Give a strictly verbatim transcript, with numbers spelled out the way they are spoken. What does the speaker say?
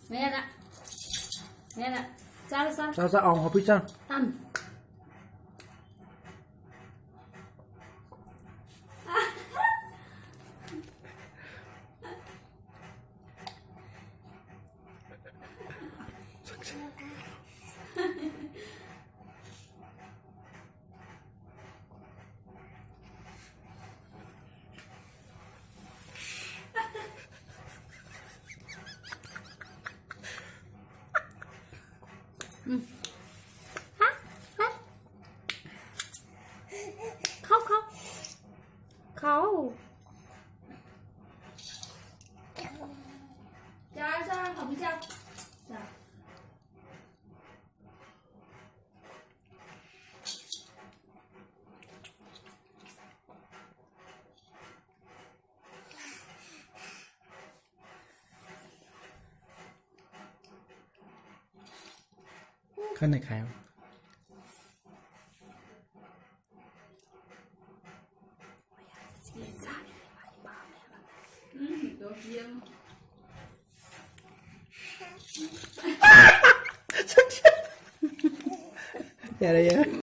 ꯃꯌꯥꯗ꯫ ꯃꯌꯥꯗ꯫ ꯆꯥꯔꯣ, ꯆꯥꯔꯣ꯫ ꯆꯥ, ꯆꯥ, ꯑꯥꯎ, ꯍꯥꯞꯄꯤ, ꯆꯥ꯫ ꯇꯝ꯫ ꯎꯝ꯫ ꯍꯥ? ꯍꯥ? ꯈꯥꯎ, ꯈꯥꯎ꯫ ꯈꯥꯎ꯫ ꯆꯥꯔꯣ, ꯆꯥꯔꯣ, ꯍꯧꯖꯤꯛ ꯆꯥꯔꯣ꯫ ꯆꯥꯔꯣ꯫ ꯈꯔ ꯅꯩꯈꯥꯏꯌꯣ꯫ ꯎꯝ, ꯇꯣ ꯌꯦꯡꯉꯣ꯫ ꯌꯥꯔꯦ, ꯌꯥꯔꯦ꯫